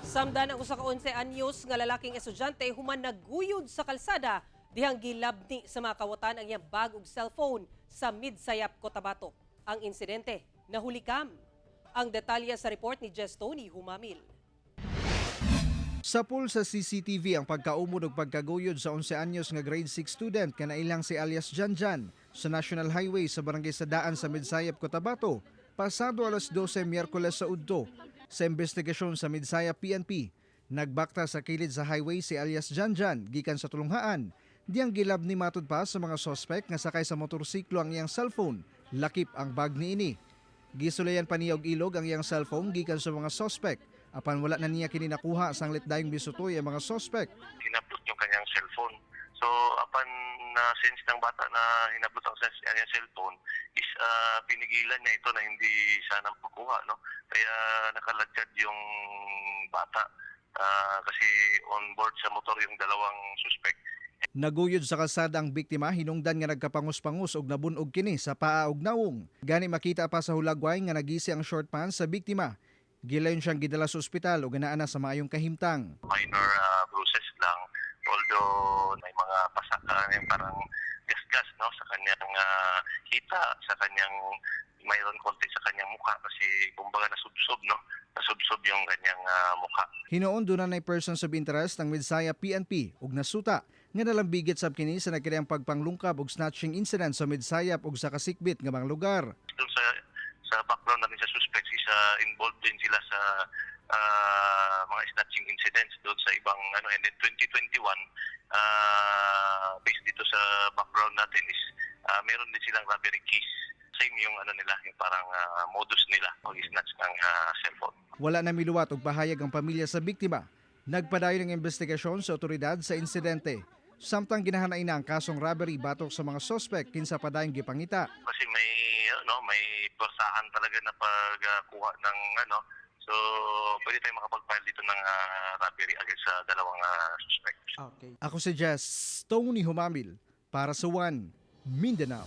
Samdan ang 1 ka 11 anyos nga lalaking estudyante human naguyod sa kalsada dihang gilabni sa mga kawatan ang iyang bag ug cellphone sa Midsayap, Cotabato. Ang insidente nahulikam. Ang detalye sa report ni Jess Tony Humamil. Sapul sa CCTV ang pagkaumod ug pagkaguyod sa 11 anyos nga grade 6 student nga nailang si alias Janjan sa National Highway sa Barangay Sadaan sa Midsayap, Cotabato, pasado alas 12 Miyerkules sa udto. Sa investigasyon sa Midsayap PNP, nagbakta sa kilid sa highway si alias Janjan gikan sa tulunghaan. Diyang gilabni matud pa sa mga sospek nga sakay sa motorsiklo ang iyang cellphone, lakip ang bag niini. Gisulayan pa niya og ilog ang iyang cellphone gikan sa mga sospek apan wala na niya kini nakuha sanglit dayong misutoy ang mga sospek. Hinablot yung kanyang cellphone. So, upon na sense ng bata na hinablot ang kanyang cellphone, is pinigilan niya ito na hindi sana makuha, no? Kaya nakaladyad yung bata kasi on board sa motor yung dalawang suspect. Naguyod sa kalsada ang biktima hinungdan nga nagkapangus-pangus og nabunog kini sa paa ug nawong. Gani makita pa sa hulagway nga nagisi ang short pants sa biktima. Gilayon siyang gidala sa ospital ug naa na sa maayong kahimtang. Minor bruises lang, although may mga pasaka, yung parang gas-gas, no, sa kanyang hita, sa kanyang mayroon konti sa kanyang mukha kasi kumbaga nasubsob, no? Nasubsob yung kanyang mukha. Hinuon duna nay persons of interest ang Midsayap PNP ug nasuta nga nalambigit sab kini sa nagkadiyang pagpanglungkab ug snatching incident sa Midsayap ug sa kasikbit nga mga lugar. Doon sa background natin sa suspects is involved din sila sa mga snatching incidents doon sa ibang ano, and then 2021, based dito sa background natin is meron din silang robbery case. Same yung ano nila, yung parang modus nila pag-snatch ng cellphone. Wala na miluwat og pahayag ang pamilya sa biktima. Nagpadayon ang investigasyon sa otoridad sa insidente. Samtang ginahanay na ang kasong robbery batok sa mga sospek kinsa padayong gipangita. Kasi may ano, may pwersahan talaga na pagkuha ng ano, so pwede tayong makapag-file dito ng robbery against sa dalawang suspect. Ako si Jess Tony Humamil para sa One Mindanao.